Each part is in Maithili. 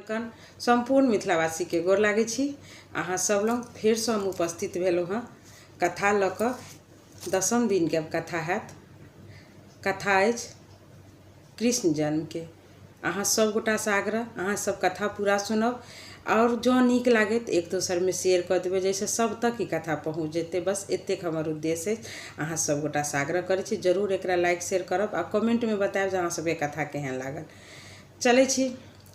सम्पूर्ण मिथिलावासीके गोर लागै छी। अहाँ सब लग फेरसँ हम उपस्थित भेलहुँ हँ कथा लऽ कऽ। दसम दिनके अब कथा हैत। कथा अछि कृष्ण जन्मके। अहाँ सब गोटासँ आग्रह, अहाँ सब कथा पूरा सुनब आओर जँ नीक लागै तऽ एक दोसरमे शेयर कऽ देबै, जाहिसँ सब तक ई कथा पहुँच जेतै। बस एतेक हमर उद्देश्य अछि। अहाँ सब गोटासँ आग्रह करै छी, जरूर एकरा लाइक शेयर करब आ कमेंटमे बतायब जे अहाँ सबके कथा केहन लागल। चलै छी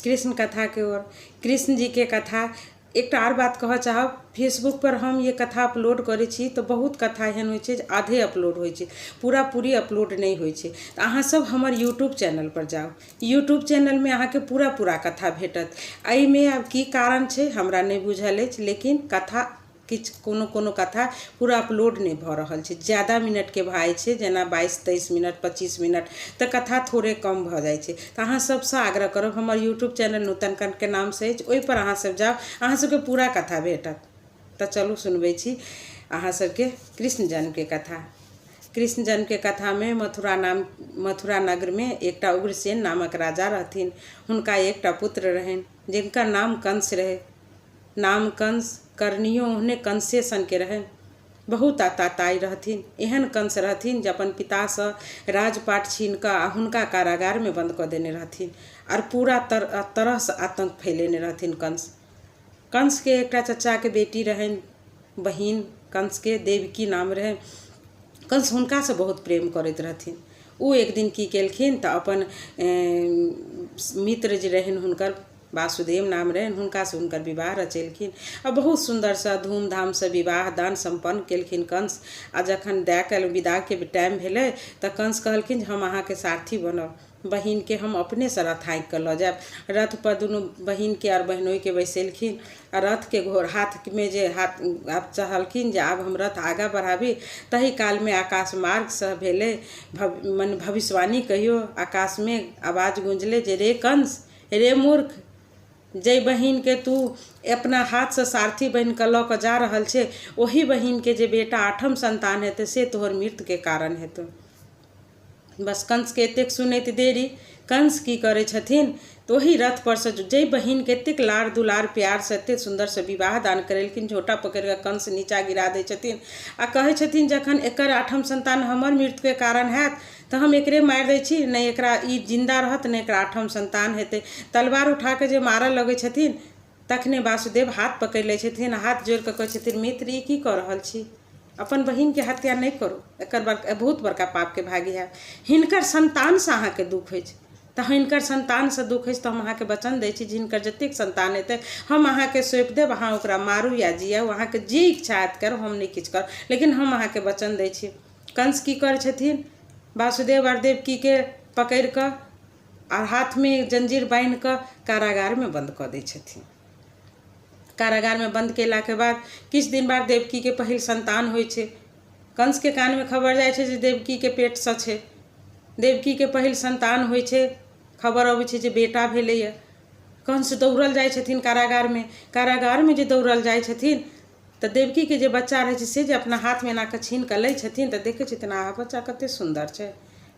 कृष्ण कथाके ओर। कृष्ण जीके कथा। एकटा आर बात कहऽ चाहब, फेसबुक पर हम ये कथा अपलोड करै छी तऽ बहुत कथा एहन होइ छै जे आधे अपलोड होइ छै, पूरा पूरी अपलोड नहि होइ छै। तऽ अहाँ सब हमर यूट्यूब चैनल पर जाउ, यूट्यूब चैनलमे अहाँके पूरा पूरा कथा भेटत। एहिमे आब की कारण छै हमरा नहि बुझल अछि, लेकिन कथा किछु कोनो कोनो कथा पूरा अपलोड नहि भऽ रहल छै। ज्यादा मिनटके भऽ जाइ छै, जेना 22-23 मिनट 25 मिनट, तऽ कथा थोड़े कम भऽ जाइ छै। तऽ अहाँ सबसँ आग्रह करब, हमर यूट्यूब चैनल नूतन कनके नामसँ अछि, ओहिपर अहाँ सब जाउ, अहाँ सबके पूरा कथा भेटत। तऽ चलू सुनबै छी अहाँ सबके कृष्ण जन्मके कथा। कृष्ण जन्मके कथामे मथुरा नगरमे एकटा उग्रसेन नामक राजा रहथिन। हुनका एकटा पुत्र रहनि जिनकर नाम कंस रहै। नाम कंस, करनियो ओहने कंसे सनके रहनि। बहुत आताताई रहथिन। एहन कंस रहथिन जे अपन पितासँ राजपाट छीन कऽ आ हुनका कारागारमे बन्द कऽ देने रहथिन आर पूरा तरहसँ आतङ्क फैलेने रहथिन कंस। कंसके एकटा चचाके बेटी रहनि, बहिन कंसके, देवकी नाम रहनि। कंस हुनकासँ बहुत प्रेम करैत रहथिन। ओ एक दिन की केलखिन तऽ अपन मित्र जे रहनि हुनकर, वासुदेव नाम रहनि, हुनकासँ हुनकर विवाह रचेलखिन आ बहुत सुन्दरसँ धूमधामसँ विवाह दान सम्पन्न केलखिन कंस। आ जखन दए कऽ विदाके टाइम भेलै तऽ कंस कहलखिन जे हम अहाँके सारथी बनब, बहिनके हम अपनेसँ रथ हाँकि कऽ लऽ जायब। रथ पर दुनू बहिनके आओर बहिनोइके बैसेलखिन आ रथके घोड़ हाथमे जे हाथ आब चाहलखिन जे आब हम रथ आगाँ बढ़ाबी, तही कालमे आकाश मार्गसँ भेलै मने भविष्यवाणी कहियो, आकाशमे आवाज गूँजलै जे रे कंस, रे मूर्ख, जाहि बहिनके तू अपना हाथसँ सारथी बनि कऽ लऽ कऽ जा रहल छै, ओही बहिनके जे बेटा आठम संतान हेतै से तोहर मृत्युके कारण हेतौ। बस कंसके एतेक सुनैत देरी कंस की करै छथिन तऽ ओही रथ परसँ जाहि बहिनके एतेक लाड़ दुलार प्यारसँ एतेक सुन्दरसँ विवाह दान करेलखिन, झोटा पकड़ि कऽ कंस नीचा गिरा दै छथिन आ कहै छथिन जखन एकर आठम संतान हमर मृत्युके कारण हैत तऽ हम एकरे मारि दै छी, नहि एकरा ई जिन्दा रहत, नहि एकरा आठम संतान हेतै। तलवार उठा कऽ जे मारऽ लगै छथिन तखने वासुदेव हाथ पकड़ि लै छथिन, हाथ जोड़ि कऽ कहै छथिन मित्र ई की कऽ रहल छी, अपन बहिनके हत्या नहि करू, एकर बहुत बड़का पापके भागी हैब। हिनकर संतानसँ अहाँके दुःख अछि तऽ हिनकर संतानसँ दुःख अछि तऽ हम अहाँके वचन दै छी जे हिनकर जतेक संतान हेतै हम अहाँके सौंपि देब, अहाँ ओकरा मारू या जियाउ, अहाँके जे इच्छा हैत करू, हम नहि किछु करब, लेकिन हम अहाँके वचन दै छी। कंस की करै छथिन, वासुदेव आओर देवकीके पकड़ि कऽ आओर हाथमे जंजीर बान्हि कऽ कारागारमे बन्द कऽ दै छथिन। कारागारमे बन्द कयलाके बाद किछु दिन बाद देवकीके पहिल संतान होइ छै। कंसके कानमे खबर जाइ छै जे देवकीके पेटसँ छै, देवकीके पहिल संतान होइ छै, खबर अबै छै जे बेटा भेलैए। कंस दौड़ल जाइ छथिन कारागारमे। कारागारमे जे दौड़ल जाइ छथिन तऽ देवकीके जे बच्चा रहै छै से जे अपना हाथमे एना कऽ छीन कऽ लै छथिन तऽ देखै छथिन आहा बच्चा कते सुन्दर छै।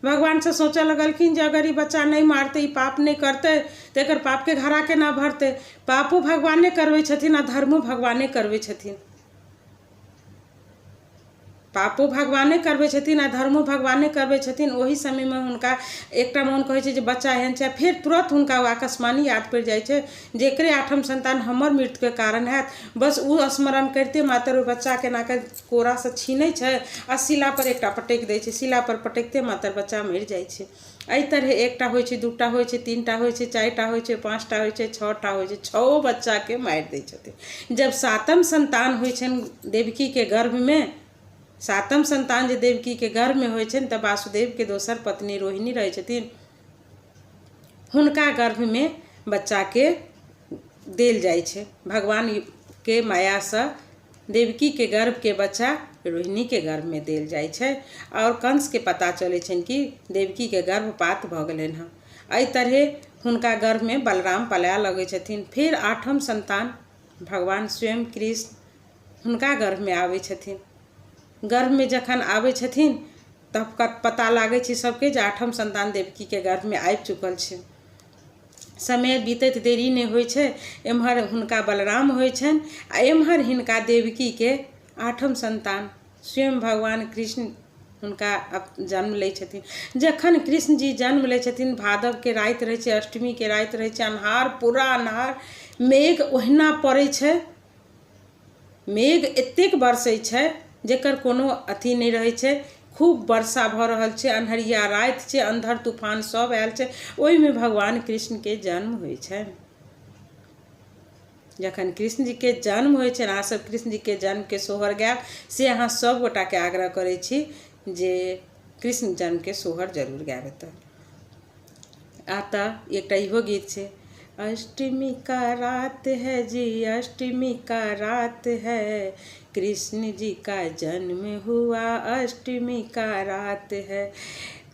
भगवानसँ सोचऽ लगलखिन जे अगर ई बच्चा नहि मारतै, ई पाप नहि करतै तऽ एकर पापके घड़ा केना भरतै। पापो भगवाने करबै छथिन आ धर्मो भगवाने करबै छथिन। पापो भगवाने करबै छथिन आ धर्मो भगवाने करबै छथिन। ओहि समयमे हुनका एकटा मोन कहै छै जे बच्चा एहन छै, फेर तुरन्त हुनका ओ आकस्मानी याद पड़ि जाइ छै जे एकरे आठम संतान हमर मृत्युके कारण हैत। बस ओ स्मरण करिते मात्र ओहि बच्चाके एना कऽ कोरासँ छीनै छै आ शिलापर एकटा पटकि दै छै। शिलापर पटकिते मात्र बच्चा मरि जाइ छै। एहि तरहे एकटा होइ छै, दूटा होइ छै, तीनटा होइ छै, चारिटा होइ छै, पाँचटा होइ छै, छओटा होइ छै, छओ बच्चाके मारि दै छथिन। जब सातम संतान होइ छनि देवकीके गर्भमे, सातम संतान जे देवकीके गर्भमे होइ छनि तऽ वासुदेवके दोसर पत्नी रोहिणी रहै छथिन, हुनका गर्भमे बच्चाके देल जाइ छै। भगवानके मायासँ देवकीके गर्भके बच्चा रोहिणीके गर्भमे देल जाइ छै आओर कंसके पता चलै छनि कि देवकीके गर्भपात भऽ गेलनि हँ। एहि तरहे हुनका गर्भमे बलराम पलाय लगै छथिन। फेर आठम संतान भगवान स्वयं कृष्ण हुनका गर्भमे आबै छथिन। गर्भमे जखन आबै छथिन तब पता लागै छै सबके जे आठम संतान देवकीके गर्भमे आबि चुकल छै। समय बीतैत देरी नहि होइ छै, एम्हर हुनका बलराम होइ छनि आ एम्हर हिनका देवकीके आठम संतान स्वयं भगवान कृष्ण हुनका जन्म लै छथिन। जखन कृष्ण जी जन्म लै छथिन, भादवके राति रहै छै, अष्टमीके राति रहै छै, अन्हार, पूरा अन्हार, मेघ ओहिना पड़ै छै, मेघ एतेक बरसै छै जकर कोनो अथी नहि रहै छै, खूब वर्षा भऽ रहल छै, अन्हरिया राति छै, अन्धर तूफान सब आयल छै, ओहिमे भगवान कृष्णके जन्म होइ छनि। जखन कृष्ण जीके जन्म होइ छनि, अहाँ सब कृष्ण जीके जन्मके सोहर गायब, से अहाँ सब गोटाके आग्रह करै छी जे कृष्ण जन्मके सोहर जरूर गायब एतऽ। आ तऽ एकटा इहो गीत छै, अष्टमी का रात है जी, अष्टमी का रात है, कृष्ण जी का जन्म हुआ अष्टमी का रात है।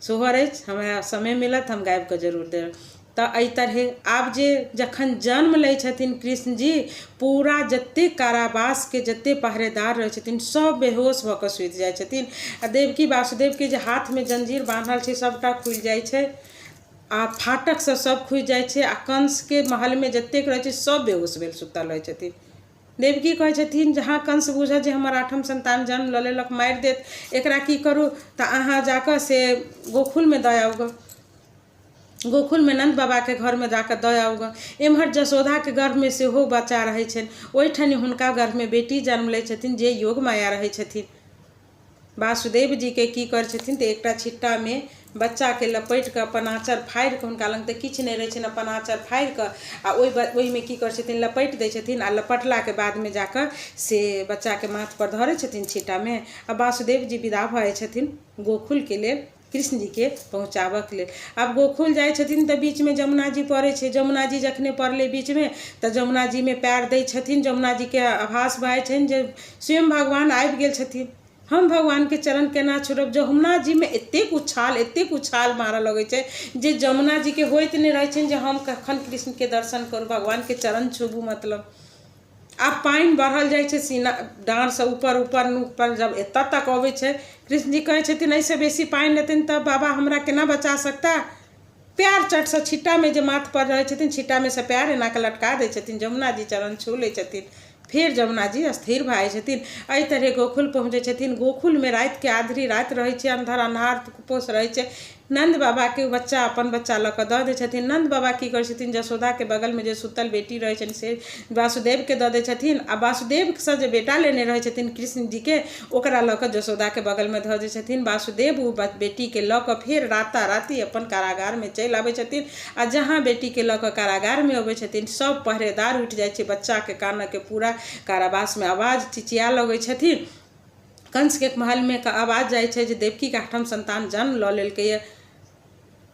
सोहर अछि, हमरा समय मिलत हम गाबि कऽ जरूर देब। तऽ एहि तरहे आब जे जखन जन्म लै छथिन कृष्ण जी, पूरा जतेक कारावासके जतेक पहरेदार रहै छथिन सब बेहोश भऽ कऽ सुति जाइ छथिन आ देवकी वासुदेवके जे हाथमे जंजीर बान्हल छै सबटा खुलि जाइ छै आ फाटकसँ सब खुजि जाइ छै आ कंसके महलमे जतेक रहै छै सब बेहोश भेल सुतल रहै छथिन। देवकी कहै छथिन जहाँ कंस बूझत जे हमर आठम संतान जन्म लऽ लेलक, मारि देत, एकरा की करू, तऽ अहाँ जाकऽ से गोकुलमे दऽ आउ गऽ, गोकुलमे नन्द बाबाके घरमे जाकऽ दऽ आउ गऽ। एम्हर जसोदाके गर्भमे सेहो बच्चा रहै छनि, ओहिठाम हुनका गर्भमे बेटी जन्म लै छथिन जे योग माया रहै छथिन। वासुदेव जीके की करै छथिन तऽ एकटा छिट्टामे बच्चाके लपेटि कऽ अपन आँचर फाड़ि कऽ, हुनका लग तऽ किछु नहि रहै छनि, अपन आँचर फाड़ि कऽ आ ओहिमे की करै छथिन लपेटि दै छथिन आ लपटलाके बादमे जाकऽ से बच्चाके माथपर धरै छथिन छिट्टामे आ वासुदेव जी विदा भऽ जाइ छथिन गोकुलके लेल, कृष्ण जीके पहुँचाबऽके लेल। आब गोकुल जाइ छथिन तऽ बीचमे जमुना जी पड़ै छै, जमुना जी जखने पड़लै बीचमे तऽ जमुना जीमे पैर दै छथिन, जमुना जीके आभास भऽ जाइ छनि जे स्वयं भगवान आबि गेल छथिन, हम भगवानके चरण केना छोड़ब। जमुना जीमे एतेक उछाल मारऽ लगै छै जे जमुना जीके होइत नहि रहै छनि जे हम कखन कृष्णके दर्शन करू, भगवानके चरण छूबू। मतलब आब पानि बढ़ल जाइ छै, सीना डाँरसँ ऊपर ऊपर ऊपर जब एतऽ तक अबै छै, कृष्ण जी कहै छथिन एहिसँ बेसी पानि लेथिन तऽ बाबा हमरा केना बचा सकता। प्यार चटसँ छिट्टामे जे माथ पर रहै छथिन, छिट्टामे सँ प्यार एना कऽ लटका दै छथिन, जमुना जी चरण छू लै छथिन, फेर जमुना जी स्थिर भऽ जाइ छथिन। एहि तरहे गोकुल पहुँचै छथिन। गोकुलमे रातिके आधरी राति रहै छै, अन्धर अन्हार कुपोष रहै छै। नन्द बाबाके बच्चा अपन बच्चा लऽ कऽ दऽ दै छथिन। नन्द बाबा की करै छथिन, जसोदाके बगलमे जे सुतल बेटी रहै छनि से वासुदेवके दऽ दै छथिन आ वासुदेवसँ जे बेटा लेने रहै छथिन कृष्ण जीके, ओकरा लऽ कऽ जसोदाके बगलमे धऽ दै छथिन। वासुदेव ओ बेटीके लऽ कऽ फेर राताराति अपन कारागारमे चलि आबै छथिन आ जहाँ बेटीके लऽ कऽ कारागारमे अबै छथिन सब पहरेदार उठि जाइ छै, बच्चाके कानऽके पूरा कारावासमे आवाज चिचिया लगै छथिन। कंसके महलमे आवाज जाइ छै जे देवकीके आठम संतान जन्म लऽ लेलकैए।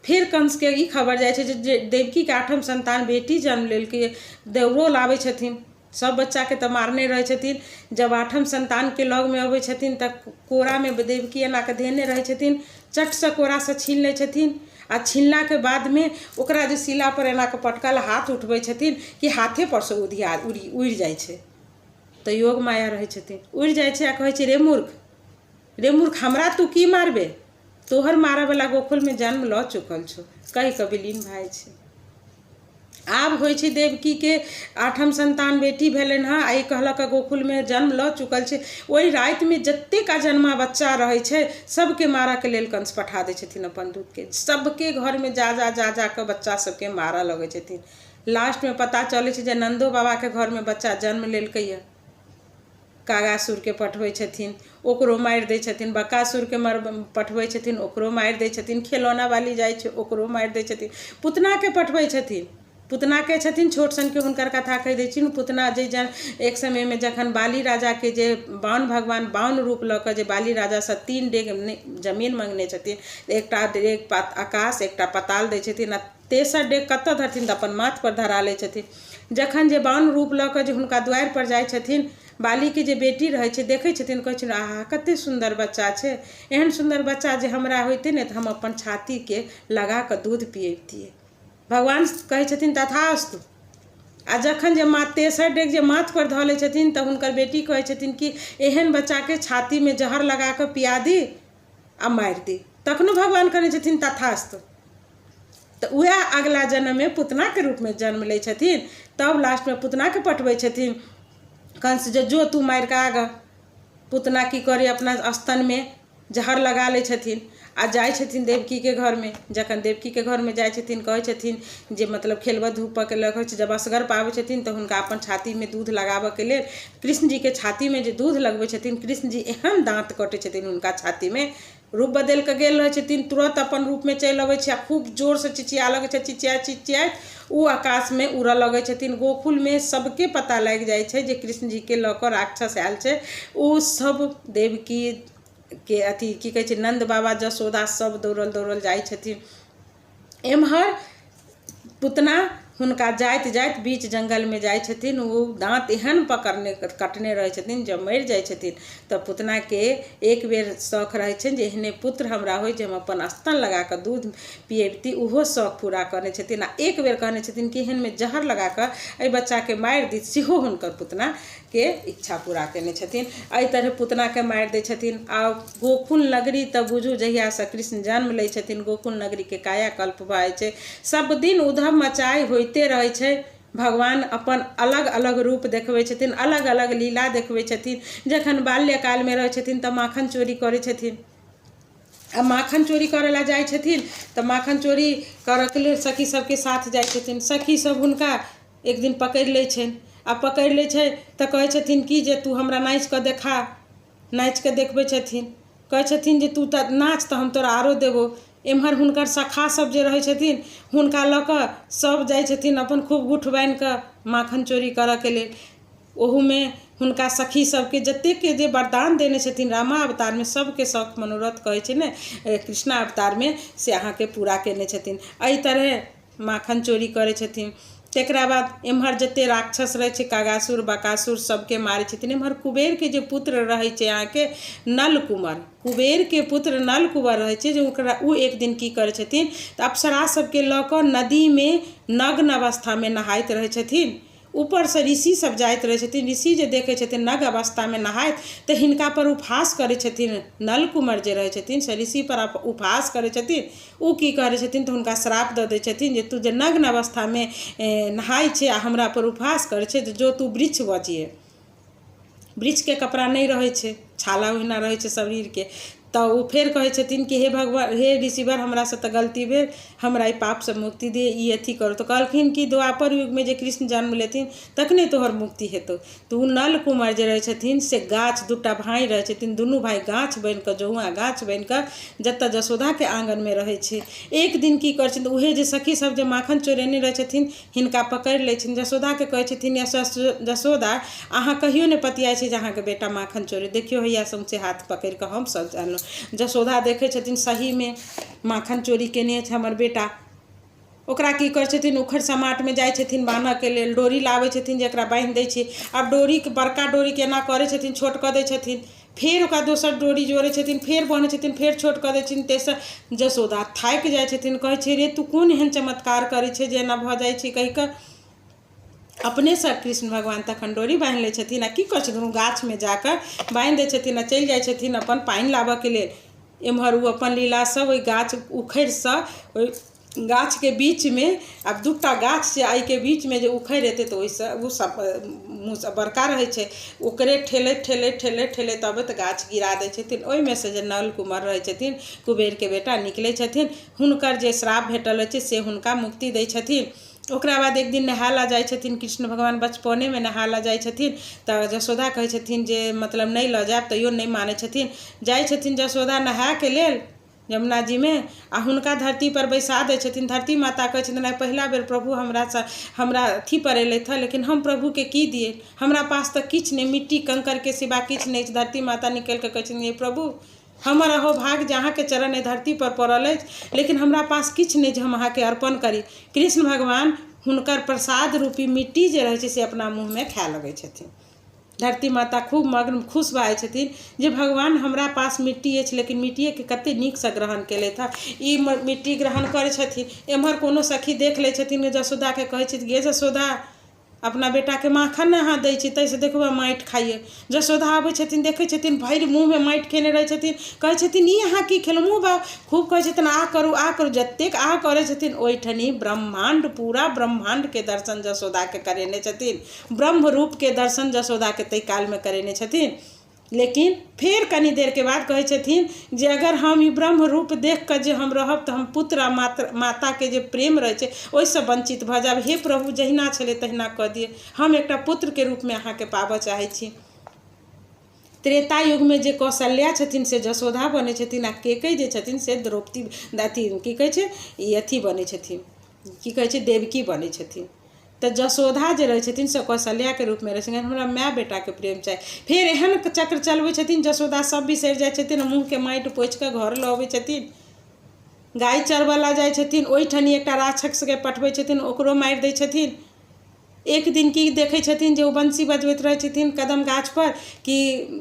फेर कंसके ई खबर जाइ छै जे देवकीके आठम संतान बेटी जन्म लेलकैए। दौड़ो लाबै छथिन, सब बच्चाके तऽ मारने रहै छथिन। जब आठम संतानके लगमे अबै छथिन तऽ कोरामे देवकी एना कऽ धेने रहै छथिन, चटसँ कोरासँ छीन लै छथिन आ छीनलाके बादमे ओकरा जे शिलापर एना कऽ पटकल हाथ उठबै छथिन कि हाथे पर से उधिया उड़ि जाइ छै। तऽ योग माया रहै छथिन, उड़ि जाइ छै आ कहै छै रे मूर्ख, रे मूर्ख, हमरा तू की मारबे, तोहर मारऽवला गोकुलमे जन्म लऽ चुकल छौ, कहि कऽ विलीन भए जाइ छै। आब होइ छै देवकीके आठम संतान बेटी भेलनि हँ आ ई कहलक गोकुलमे जन्म लऽ चुकल छै। ओहि रातिमे जतेक अजन्मा बच्चा रहै छै सबके मारऽके लेल कंस पठा दै छथिन अपन दूतके, सबके घरमे जा जा जा जा कऽ बच्चा सबके मारऽ लगै छथिन। लास्टमे पता चलै छै जे नन्दो बाबाके घरमे बच्चा जन्म लेलकैए। कागासुरके पठबै छथिन, ओकरो मारि दै छथिन। बकासुरके पठबै छथिन, ओकरो मारि दै छथिन। खेलौना वाली जाइ छै, ओकरो मारि दै छथिन। पुतनाके पठबै छथिन, पुतनाके छथिन छोट सनके, हुनकर कथा कहि दै छी। पुतना जे एक समयमे जखन बाली राजाके जे बाण भगवान बाण रूप लऽ कऽ जे बाली राजासँ 3 डेग जमीन मङ्गने छथिन, एकटा डेग आकाश, एकटा पताल दै छथिन आ तेसर डेग कतऽ धरथिन तऽ अपन माथ पर धरा लै छथिन। जखन जे बाण रूप लऽ कऽ जे हुनका दुआरि पर जाइ छथिन, बालीके जे बेटी रहै छै देखै छथिन, कहै छथिन आहा कते सुन्दर बच्चा छै, एहन सुन्दर बच्चा जे हमरा होइतै ने तऽ हम अपन छातीके लगा कऽ दूध पियबितियै। भगवान कहै छथिन तथास्तु। आ जखन जे माँ तेसर डेग जे माथ पर धऽ लै छथिन तऽ हुनकर बेटी कहै छथिन कि एहन बच्चाके छातीमे जहर लगा कऽ पिया दी आ मारि दी। तखनो भगवान कहै छथिन तथास्तु। तऽ उएह अगिला जन्ममे पूतनाके रूपमे जन्म लै छथिन। तब लास्टमे पूतनाके पठबै छथिन कंस जे जो तू मारि कऽ आगऽ। पूतना की करै, अपना स्तनमे जहर लगा लै छथिन आ जाइ छथिन देवकीके घरमे। जखन देवकीके घरमे जाइ छथिन, कहै छथिन जे मतलब खेलबऽ धूपऽके लेल कहै छै। जब असगर पाबै छथिन तऽ हुनका अपन छातीमे दूध लगाबऽके लेल कृष्ण जीके छातीमे जे दूध लगबै छथिन, कृष्ण जी एहन दाँत कटै छथिन हुनका छातीमे। रूप बदलि कऽ गेल रहै छथिन, तुरन्त अपन रूपमे चलि अबै छै आ खूब जोरसँ चिचिया लगै छै। चिचियाइत चिचियाइत ओ आकाशमे उड़ऽ लगै छथिन। गोकुलमे सबके पता लागि जाइ छै जे कृष्ण जीके लऽ कऽ राक्षस आयल छै। ओ सब देवकी के अथी की कहै छै, नन्द बाबा, जसोदा सब दौड़ल दौड़ल जाइ छथिन। एम्हर पूतना हुनका जाइत जाइत बीच जङ्गलमे जाइ छथिन, ओ दाँत एहन पकड़ने कटने रहै छथिन, जब मरि जाइ छथिन तऽ पूतनाके एक बेर शौख रहै छनि जे एहने पुत्र हमरा होइ जे हम अपन स्तन लगाकऽ दूध पियबिती। ओहो शौख पूरा कयने छथिन आ एक बेर कहने छथिन कि एहनमे जहर लगाकऽ एहि बच्चाके मारि दी, सेहो हुनकर पूतनाके इच्छा पूरा कयने छथिन। एहि तरहे पूतनाके मारि दै छथिन आ गोकुल नगरी तऽ बुझू जहियासँ कृष्ण जन्म लै छथिन, गोकुल नगरीके कायाकल्प भऽ जाइ छै। सब दिन उधम मचाइ होइते रहै छै। भगवान अपन अलग अलग रूप देखबै छथिन, अलग अलग लीला देखबै छथिन। जखन बाल्यकालमे रहै छथिन तऽ माखन चोरी करै छथिन आ माखन चोरी करै लए जाइ छथिन तऽ माखन चोरी करऽके लेल सखी सबके साथ जाइ छथिन। सखी सब हुनका एक दिन पकड़ि लै छनि आ पकड़ि लै छै तऽ कहै छथिन कि जे तू हमरा नाचि कऽ देखा। नाचि कऽ देखबै छथिन, कहै छथिन जे तू तऽ नाच तऽ हम तोरा आरो देबौ। एम्हर हुनकर सखा सब जे रहै छथिन, हुनका लऽ कऽ सब जाइ छथिन अपन खूब गुठ बान्हि कऽ माखन चोरी करऽके लेल। ओहूमे हुनका सखी सबके जतेकके जे वरदान देने छथिन रामा अवतारमे, सबके शौख मनोरथ कहै छै ने कृष्णा अवतारमे, से अहाँके पूरा कयने छथिन। एहि तरहे माखन चोरी करै छथिन। तकरा बाद एम्हर जते राक्षस रहै छै, कागासुर बकासुर, सबके मारै छथिन। एम्हर कुबेरके जे पुत्र रहै छै अहाँके नल कुमर, कुबेरके पुत्र नल कुंवर रहै छै, जे ओकरा ओ एक दिन की करै छथिन तऽ अप्सरा सबके लऽ कऽ नदीमे नग्न अवस्थामे नहाइत रहै छथिन। ऊपरसँ ऋषि सब जाइत रहै छथिन। ऋषि जे देखै छथिन नग्न अवस्थामे नहाइत तऽ हिनका पर उपहास करै छथिन। नल कुमर जे रहै छथिन से ऋषि पर उपहास करै छथिन। ओ की करै छथिन तऽ हुनका श्राप दऽ दै छथिन जे तू जे नग्न अवस्थामे नहाइ छै आ हमरा पर उपहास करै छै, जो तू वृक्ष भऽ जइहे। वृक्षके कपड़ा नहि रहै छै, छाला ओहिना रहै छै शरीरके। तऽ ओ फेर कहै छथिन कि हे भगवान, हे ऋषिवर, हमरासँ तऽ गलती भेल, हमरा एहि पापसँ मुक्ति दे, ई अथी करू। तऽ कहलखिन कि द्वापर युगमे जे कृष्ण जन्म लेथिन तखने तोहर मुक्ति हेतौ। तऽ ओ नल कुमार जे रहै छथिन से गाछ, दूटा भाय रहै छथिन, दुनू भाय गाछ बनि कऽ, जहुआ गाछ बनि कऽ जतऽ जसोदाके आङ्गनमे रहै छै। एक दिन की करै छथिन, उएह जे सखी सब जे माखन चोरेने रहै छथिन, हिनका पकड़ि लै छथिन। जसोदाके कहै छथिन, जसोदा, अहाँ कहियो नहि पतियाइ छी जे अहाँके बेटा माखन चोरे, देखियौ हैया सौँसे हाथ पकड़ि कऽ हम सब जानलहुँ। जसोदा देखै छथिन सहीमे माखन चोरी केने अछि हमर बेटा। ओकरा की करै छथिन, उखड़ि समाटमे जाइ छथिन बान्हऽके लेल, डोरी लाबै छथिन जे एकरा बान्हि दै छी। आब डोरीके बड़का डोरीके एना करै छथिन, छोट कऽ दै छथिन, फेर ओकरा दोसर डोरी जोड़ै छथिन, फेर बन्है छथिन, फेर छोट कऽ दै छथिन, तेसर। जसोदा थाकि जाइ छथिन, कहै छै रे तू कोन एहन चमत्कार करै छै जे एना भऽ जाइ छै कहि कऽ अपनेसँ कृष्ण भगवान तखन डोरी बान्हि लै छथिन आ की करै छथिन, गाछमे जाकऽ बान्हि दै छथिन आ चलि जाइ छथिन अपन पानि लाबऽके लेल। एम्हर ओ अपन लीलासँ ओहि गाछ उखड़िसँ ओहि गाछके बीचमे, आब दूटा गाछ छै, एहिके बीचमे जे उखड़ि एतै तऽ ओहिसँ ओ सब मुँहसँ बड़का रहै छै, ओकरे ठेलैत ठेलैत ठेलैत ठेलैत अबैत गाछ गिरा दै छथिन। ओहिमे सँ जे नल कुमर रहै छथिन, कुबेरके बेटा निकलै छथिन, हुनकर जे श्राप भेटल रहै छै से हुनका मुक्ति दै छथिन। ओकरा बाद एक दिन नहाय लए जाइ छथिन कृष्ण भगवान, बचपनेमे नहाय लए जाइ छथिन तऽ जसोदा कहै छथिन जे मतलब नहि लऽ जायब, तैयो नहि मानै छथिन। जाइ छथिन जसोदा नहायके लेल यमुना जीमे आ हुनका धरतीपर बैसा दै छथिन। धरती माता कहै छथिन, आइ पहिला बेर प्रभु हमरासँ हमरा अथीपर एलथि हँ, लेकिन हम प्रभुके की दियै, हमरा पास तऽ किछु नहि, मिट्टी कंकड़के सिवा किछु नहि अछि। धरती माता निकलि कऽ कहै छथिन, हे प्रभु, हमर अहो भाग्य जे अहाँके चरण एहि धरतीपर पड़ल अछि, लेकिन हमरा पास किछु नहि जे हम अहाँके अर्पण करी। कृष्ण भगवान हुनकर प्रसाद रूपी मिट्टी जे रहै छै से अपना मुँहमे खाए लगै छथिन। धरती माता खूब मग्न खुश भऽ जाइ छथिन जे भगवान हमरा पास मिट्टी अछि, लेकिन मिट्टिएके कतेक नीकसँ ग्रहण केलथि हँ। ई मिट्टी ग्रहण करै छथिन। एम्हर कोनो सखी देख लै छथिन, जसोदाके कहै छथिन, गे जसोदा, अपना बेटाके माखन नहि अहाँ दै छी, ताहिसँ देखबै माटि खाइए। जसोदा आबै छथिन, देखै छथिन भरि मुँहमे माटि खेने रहै छथिन। कहै छथिन, ई अहाँ की खेलहुँ? मुँह बा खूब कहै छथिन, आ करू, आ करू। जतेक आ करै छथिन, ओहिठनी ब्रह्माण्ड, पूरा ब्रह्माण्डके दर्शन जसोदाके करेने छथिन। ब्रह्म रूपके दर्शन जसोदाके ताहि कालमे करेने छथिन। लेकिन फेर कनी देरके बाद कहै छथिन जे अगर हम ई ब्रह्म रूप देख कऽ जे हम रहब, तऽ हम पुत्र आ माताके जे प्रेम रहै छै, ओहिसँ वञ्चित भऽ जायब। हे प्रभु, जहिना छलै तहिना कऽ दिअ, हम एकटा पुत्रके रूपमे अहाँके पाबऽ चाहै छी। त्रेता युगमे जे कौशल्या छथिन से जसोधा बनै छथिन, आ केकई जे छथिन से द्रौपदी, अथी की कहै छै, ई अथी बनै छथिन, की कहै छै, देवकी बनै छथिन। तऽ जसोधा जे रहै छथिन से कौशल्याके रूपमे रहै छथिन। हमरा माय बेटाके प्रेम चाही। फेर एहन चक्र चलबै छथिन जसोदा, सब बिसरि जाइ छथिन। मुँहके माटि पोछि कऽ घर लऽ अबै छथिन। गाय चरबऽ लए जाइ छथिन, ओहिठनी एकटा राक्षसके पठबै छथिन, ओकरो मारि दै छथिन। एक दिन की देखै छथिन जे ओ बंसी बजबैत रहै छथिन कदम गाछपर कि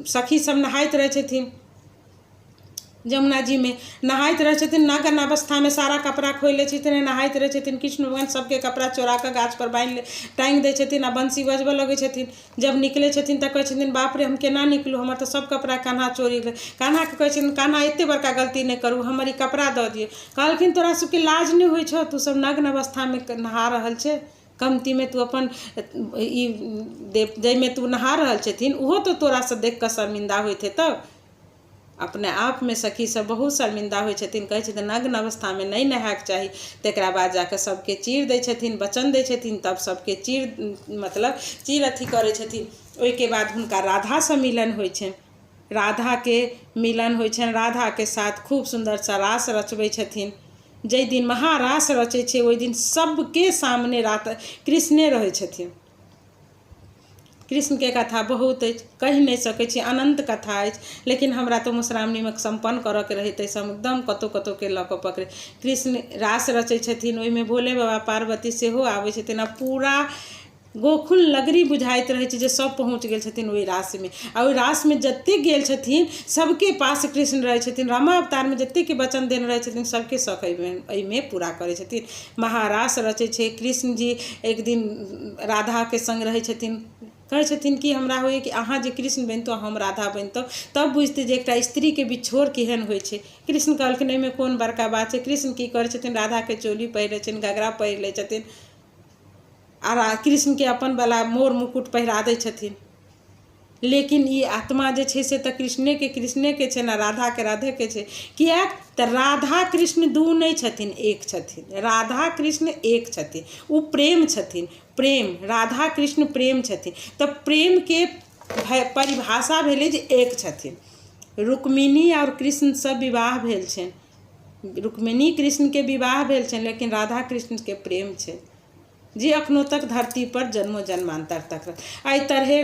सखी सब नहाइत रहै छथिन। जमुना जीमे नहाइत रहै छथिन, नग्न अवस्थामे सारा कपड़ा खोलि लै छथिन, नहाइत रहै छथिन। कृष्ण भगवान सबके कपड़ा चोरा कऽ गाछपर बान्हि टाँगि दै छथिन आ बंसी बजबऽ लगै छथिन। जब निकलै छथिन तऽ कहै छथिन, बाप रे, हम केना निकलू? हमर तऽ सब कपड़ा कान्हा चोरी गेल। कान्हाके कहै छथिन, कान्हा, एते बड़का गलती नहि करू, हमर ई कपड़ा दऽ दिअ। कहलखिन, तोरा सबके लाज नहि होइ छौ? तू सब नग्न अवस्थामे नहा रहल छै। कमतीमे तू अपन ई जाहिमे तू नहा रहल छथिन, ओहो तऽ तोरासँ देख कऽ शर्मिंदा होइत हेतौ। अपने आपमे सखी सब बहुत शर्मिंदा होइ छथिन। कहै छथिन, नग्न अवस्थामे नहि नहायके चाही। तकरा बाद जाकऽ सबके चीर दै छथिन, वचन दै छथिन, तब सबके चीर, मतलब चीर अथी करै छथिन। ओहिके बाद हुनका राधासँ मिलन होइ छनि। राधाके मिलन होइ छनि। राधाके साथ खूब सुन्दरसँ रास रचबै छथिन। जाहि दिन महारास रचै छै, ओहि दिन सबके सामने रात कृष्णे रहै छथिन। कृष्णके कथा बहुत अछि, कहि नहि सकै छी, अनन्त कथा अछि। लेकिन हमरा तऽ मधुश्रावणीमे सम्पन्न करऽके रहै, ताहिसँ हम एकदम कतहु कतहुके लऽ कऽ पकड़ै। कृष्ण रास रचै छथिन, ओहिमे भोले बाबा, पार्वती सेहो आबै छथिन, आ पूरा गोकुल नगरी बुझाइत रहै छै जे सभ पहुँच गेल छथिन ओहि रासमे। आ ओहि रासमे जतेक गेल छथिन, सभके पास कृष्ण रहै छथिन। रामावतारमे जतेकके वचन देने रहै छथिन, सभके शख एहिमे पूरा करै छथिन। महारास रचै छै कृष्ण जी। एक दिन राधाके सङ्ग रहै छथिन। कहै छथिन कि हमरा होइए कि अहाँ जे कृष्ण बनितहुँ, हम राधा बनितहुँ, तब बुझतै जे एकटा स्त्रीके बिछोड़ केहन होइ छै। कृष्ण कहलखिन, एहिमे कोन बड़का बात छै? कृष्ण की करै छथिन? राधाके चोली पहिरै छथिन, घघरा पहिर लै छथिन, आ कृष्णके अपन वला मोर मुकुट पहिरा दै छथिन। लेकिन ई आत्मा जे छै से तऽ कृष्णेके कृष्णेके छै ने, राधाके राधेके छै। किएक तऽ राधा कृष्ण दू नहि छथिन, एक छथिन। राधा कृष्ण एक छथिन, ओ प्रेम छथिन। प्रेम, राधा कृष्ण प्रेम छथिन। तऽ प्रेमके परिभाषा भेलै जे एक छथिन। रुक्मिणी आओर कृष्णसँ विवाह भेल छनि, रुक्मिणी कृष्णके विवाह भेल छनि, लेकिन राधा कृष्णके प्रेम छै जे अखनो तक धरती पर जन्मो जन्मान्तर तक। एहि तरहे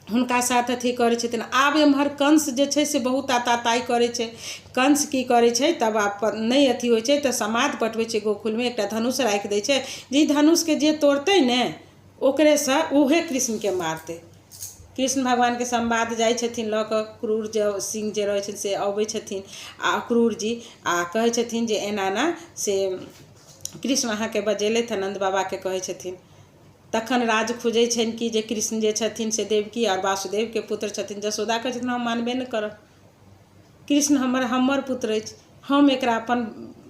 हुनका साथ अथी करै छथिन। आब एम्हर कंस जे छै से बहुत आताताइ करै छै। कंस की करै छै? तब आब नहि अथी होइ छै तऽ समाद पठबै छै। गोकुलमे एकटा धनुष राखि दै छै जे ई धनुषके जे तोड़तै ने, ओकरेसँ उहे कृष्णके मारतै। कृष्ण भगवानके संवाद जाइ छथिन लऽ कऽ। क्रूर जे सिंह जे रहै छथिन से अबै छथिन, आ क्रूर जी आ कहै छथिन जे एना एना से कृष्ण अहाँके बजेलथि हँ, नन्द बाबाके कहै छथिन। तखन राज खुजै छनि कि जे कृष्ण जे छथिन से देवकी आओर वासुदेवके पुत्र छथिन। जसोदा कहै छथिन, हम मानबे नहि करब। कृष्ण हमर हमर पुत्र अछि, हम एकरा अपन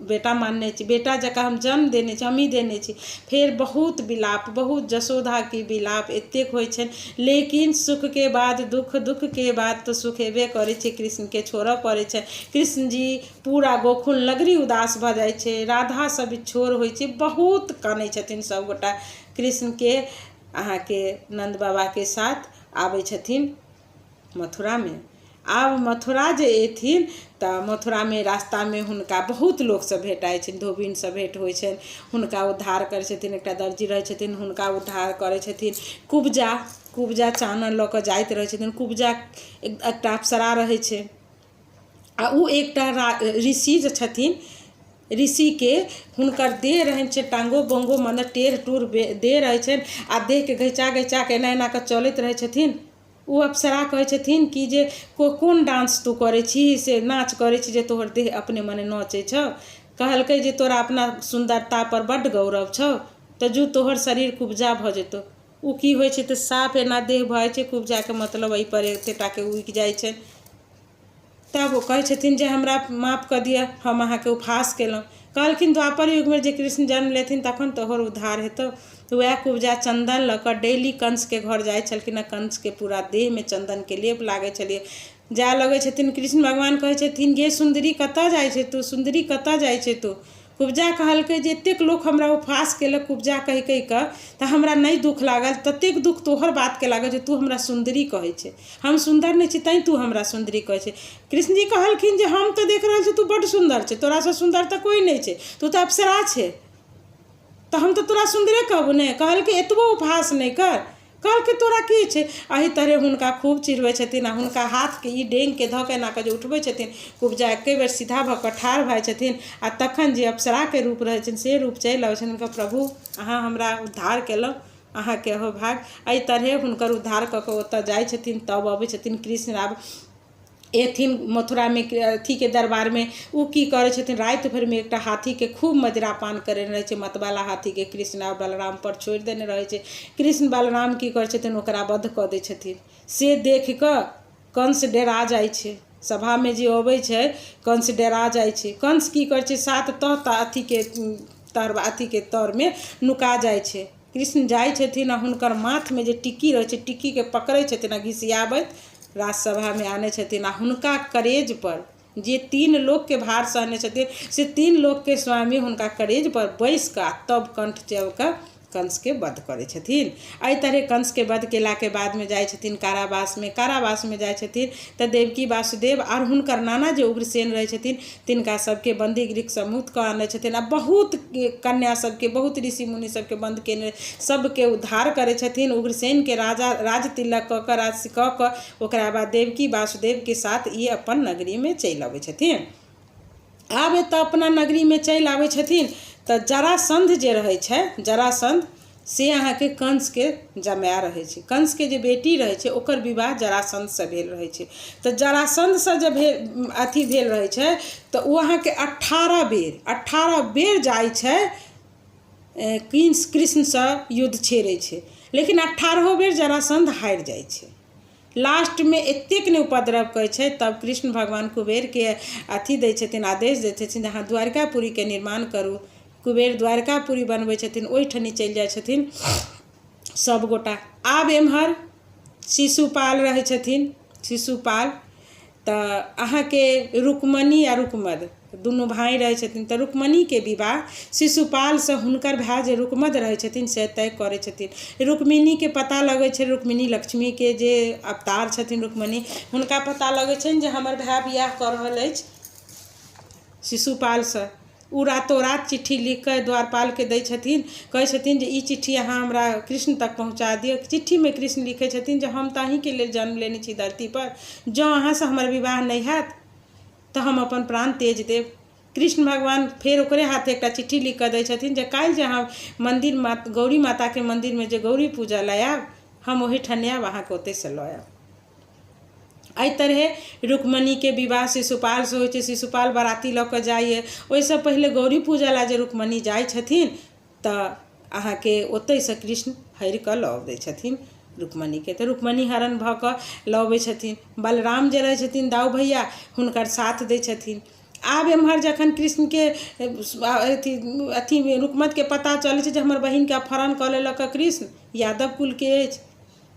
बेटा मानने छी, बेटा जकाँ हम जन्म देने छी, हमही देने छी। फेर बहुत विलाप, बहुत जसोदाके विलाप एतेक होइ छनि। लेकिन सुखके बाद दुःख, दुःखके बाद तऽ सुख एबे करै छै। कृष्णके छोड़ऽ पड़ै छै। कृष्ण जी, पूरा गोकुल नगरी उदास भऽ जाइ छै। राधासँ बिछोड़ होइ छै, बहुत कानै छथिन सभगोटा। कृष्णके अहाँके नन्द बाबाके साथ आबै छथिन मथुरामे। आब मथुरा जे एथिन तऽ मथुरामे रास्तामे हुनका बहुत लोकसँ भेटाइ छनि। धोबिनसँ भेँट होइ छनि, हुनका उद्धार करै छथिन। एकटा दर्जी रहै छथिन, हुनका उद्धार करै छथिन। कुब्जा, कुब्जा चानन लऽ कऽ जाइत रहै छथिन। कुब्जा एकटा अप्सरा रहै छै, आ ओ एकटा ऋषि जे छथिन, ऋषिके हुनकर देह रहै छै टांगो बोंगो, मने टेढ़ टूढ़ देह रहै छनि, आ देहके घिचा घिचा कऽ एना एना कऽ चलैत रहै छथिन। ओ अप्सरा कहै छथिन कि जे कोन डांस तू करै छी, से नाच करै छी जे तोहर देह अपने मने नचै छौ? कहलकै जे तोरा अपना सुन्दरतापर बड्ड गौरव छौ, तऽ जो, तोहर शरीर कुब्जा भऽ जेतौ। ओ की होइ छै तऽ साफ एना देह भऽ जाइ छै कुब्जाके, मतलब एहिपर एतेक टाके उगि जाइ छै। तब ओ कहै छथिन जे हमरा माफ कऽ दिअ, हम अहाँके उपहास केलहुँ। कहलखिन द्वापर युगमे जे कृष्ण जन्म लेथिन तखन तोहर उद्धार हेतौ। तऽ उएह कुब्जा चन्दन लऽ कऽ डेली कंसके घर जाइ छलखिन आ कंसके पूरा देहमे चन्दनके लेप लागै छलै। जाय लगै छथिन, कृष्ण भगवान कहै छथिन, गे सुन्दरी, कतऽ जाइ छै तू? सुन्दरी, कतऽ जाइ छै तू? कुब्जा कहलकै जे एतेक लोक हमरा उपहास केलक कुब्जा कहि कहि कऽ, तऽ हमरा नहि दुःख लागल ततेक दुःख तोहर बातके लागल जे तू हमरा सुन्दरी कहै छै। हम सुन्दर नहि छी तैँ तू हमरा सुन्दरी कहै छै। कृष्णजी कहलखिन जे हम तऽ देख रहल छी तू बड्ड सुन्दर छै, तोरासँ सुन्दर तऽ कोइ नहि छै, तू तऽ अप्सरा छै, तऽ हम तऽ तोरा सुन्दरे कहबौ ने। कहलकै एतबो उपहास नहि कर। कहलकै तोरा की छै? एहि तरहे हुनका खूब चिढ़बै छथिन आ हुनका हाथके ई डेंगके धऽ कऽ एना कऽ जे उठबै छथिन, कुब्जा एके बेर सीधा भऽ कऽ ठाढ़ भऽ जाइ छथिन आ तखन जे अप्सराके रूप रहै छनि से रूप चलि अबै छनि हुनका। प्रभु, अहाँ हमरा उद्धार केलहुँ, अहाँके अहोभाग्य। एहि तरहे हुनकर उद्धार कऽ कऽ ओतऽ जाइ छथिन। तब अबै छथिन कृष्ण, आब एथिन मथुरामे अथीके दरबारमे। ओ की करै छथिन, राति भरिमे एकटा हाथीके खूब मदिरा पान करेने रहै छै। मतवाला हाथीके कृष्ण आ बलरामपर छोड़ि देने रहै छै। कृष्ण बलराम की करै छथिन, ओकरा वध कऽ दै छथिन। से देखि कऽ कंस डेरा जाइ छै। सभामे जे अबै छै, कंस डेरा जाइ छै। कंस की करै छै, सात तह अथीके तर अथीके तरमे नुका जाइ छै। कृष्ण जाइ छथिन आ हुनकर माथमे जे टिक्की रहै छै, टिक्कीके पकड़ै छथिन आ घिसियाबैत राजसभामे आनै छथिन आ हुनका करेजपर जे तीन लोकके भार सहने छथिन से तीन लोकके स्वामी हुनका करेजपर बैसि कऽ आ तब कण्ठ चाबिकऽ कंसके वध करै छथिन। एहि तरहे कंसके वध केलाके बादमे जाइ छथिन कारावासमे। कारावासमे जाइ छथिन तऽ देवकी, वासुदेव आओर हुनकर नाना जे उग्रसेन रहै छथिन, तिनका सबके बन्दी गृहसँ मुक्त कऽ आनै छथिन आ बहुत कन्या सबके, बहुत ऋषि मुनि सबके बन्द केने सबके उद्धार करै छथिन। उग्रसेनके राजा राज तिलक कऽ कऽ, राज कऽ कऽ, ओकरा बाद देवकी वासुदेवके साथ ई अपन नगरीमे चलि अबै छथिन। आब एतऽ अपना नगरीमे चलि आबै छथिन तऽ जरासन्ध जे रहै छै, जरासन्ध से अहाँके कंसके जमाए रहै छै। कंसके जे बेटी रहै छै ओकर विवाह जरासन्धसँ भेल रहै छै। तऽ जरासन्धसँ जे भेल अथी भेल रहै छै तऽ ओ अहाँके 18 बेर 18 बेर जाइ छै, कृष्णसँ युद्ध छेड़ै छै, लेकिन अठारहो बेर जरासन्ध हारि जाइ छै। लास्टमे एतेक नहि उपद्रव करै छै, तब कृष्ण भगवान कुबेरके अथी दै छथिन, आदेश दै छथिन जे अहाँ द्वारिकापुरीके निर्माण करू। कुबेर द्वारिकापुरी बनबै छथिन, ओहिठनी चलि जाइ छथिन सभगोटा। आब एम्हर शिशुपाल रहै छथिन। शिशुपाल तऽ अहाँके रुक्मणी आ रुक्मद दुनू भाय रहै छथिन। तऽ रुक्मणीके विवाह शिशुपालसँ हुनकर भाय जे रुक्मद रहै छथिन से तय करै छथिन। रुक्मिणीके पता लगै छै, रुक्मिणी लक्ष्मीके जे अवतार छथिन रुक्मणी, हुनका पता लगै छनि जे हमर भाय बियाह कऽ रहल अछि शिशुपालसँ। ओ रातो रात चिट्ठी लिख कऽ द्वारपालके दै छथिन। कहै छथिन जे ई चिट्ठी अहाँ हमरा कृष्ण तक पहुँचा दिअ। चिट्ठीमे कृष्ण लिखै छथिन जे हम तऽ अहीँके लेल जन्म लेने छी धरतीपर, जँ अहाँसँ हमर विवाह नहि हैत तऽ हम अपन प्राण तेज देब। कृष्ण भगवान फेर ओकरे हाथे एकटा चिट्ठी लिख कऽ दै छथिन जे काल्हि जे अहाँ मन्दिर गौरी माताके मन्दिरमे जे गौरी पूजा लए आयब, हम ओहिठाम आयब, अहाँके ओतहिसँ लऽ आयब। एहि तरहे रुक्मणीके विवाह शिशुपालसँ होइ छै। शिशुपाल बराती लऽ कऽ जाइए। ओहिसँ पहिले गौरी पूजा लए जे रुक्मणी जाइ छथिन तऽ अहाँके ओतहिसँ कृष्ण हरि कऽ लऽ अबै छथिन रुक्मणीके। तऽ रुक्मणी हरण भऽ कऽ लऽ अबै छथिन। बलराम जे रहै छथिन दाउ भैया, हुनकर साथ दै छथिन। आब एम्हर जखन कृष्णके अथी अथी रुक्मदके पता चलै छै जे हमर बहिनके अपहरण कऽ लेलक कृष्ण, यादव कुलके अछि,